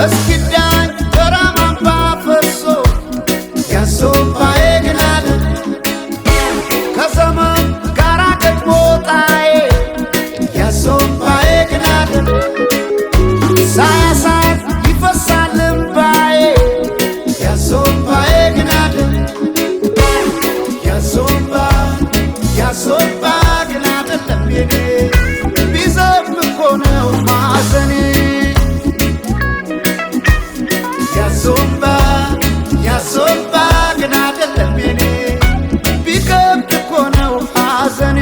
እስኪዳኝ በራማምባ ፈርሶ ያዞ እምባዬ ግን አለ። ከዘመን ጋራ ገጥሞ ጣዬ ያዞ እምባዬ ግን አለ። ሳያሳር ይፈሳል እምባዬ ያዞ እምባዬ ግን አለ። ያዞ እምባ ያዞ እምባ ግን አይደለም የኔ ቢዘም እኮ ነው ማዘኔ። ያዞ እምባ ያዞ እምባ ግን አይደለም የኔ ቢከብድ እኮ ነው ሐዘኔ።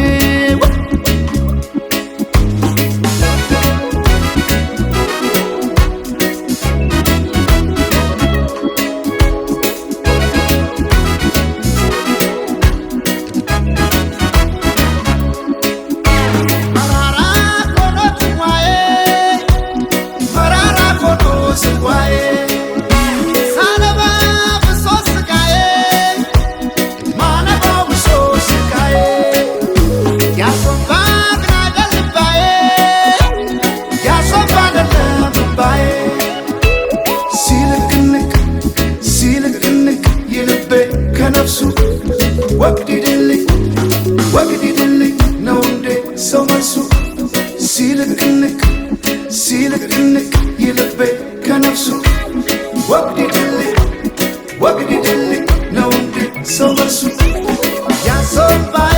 መራራ ኮኖ ጽዋዬ መራራ ኮኖ ጽዋዬ ሳነባ ብሶ ስቃዬ ማነባው ብሶ ስቃዬ ያዞ እምባ ግን አይደል እምባዬ ያዞ እምባ አይደለም እምባዬ። ሲልቅንቅ ሲልቅንቅ የልቤ ከነፍሱ ወግዲድልኝ ወግዲድልኝ ነው እንዴ ሰው መልሱ። ሲልቅንቅ ሲልቅንቅ የልቤ ከነፍሱ ወግዲድልኝ ወግዲድልኝ ነው እንዴ ሰው መልሱ። ያዞ እምባዬ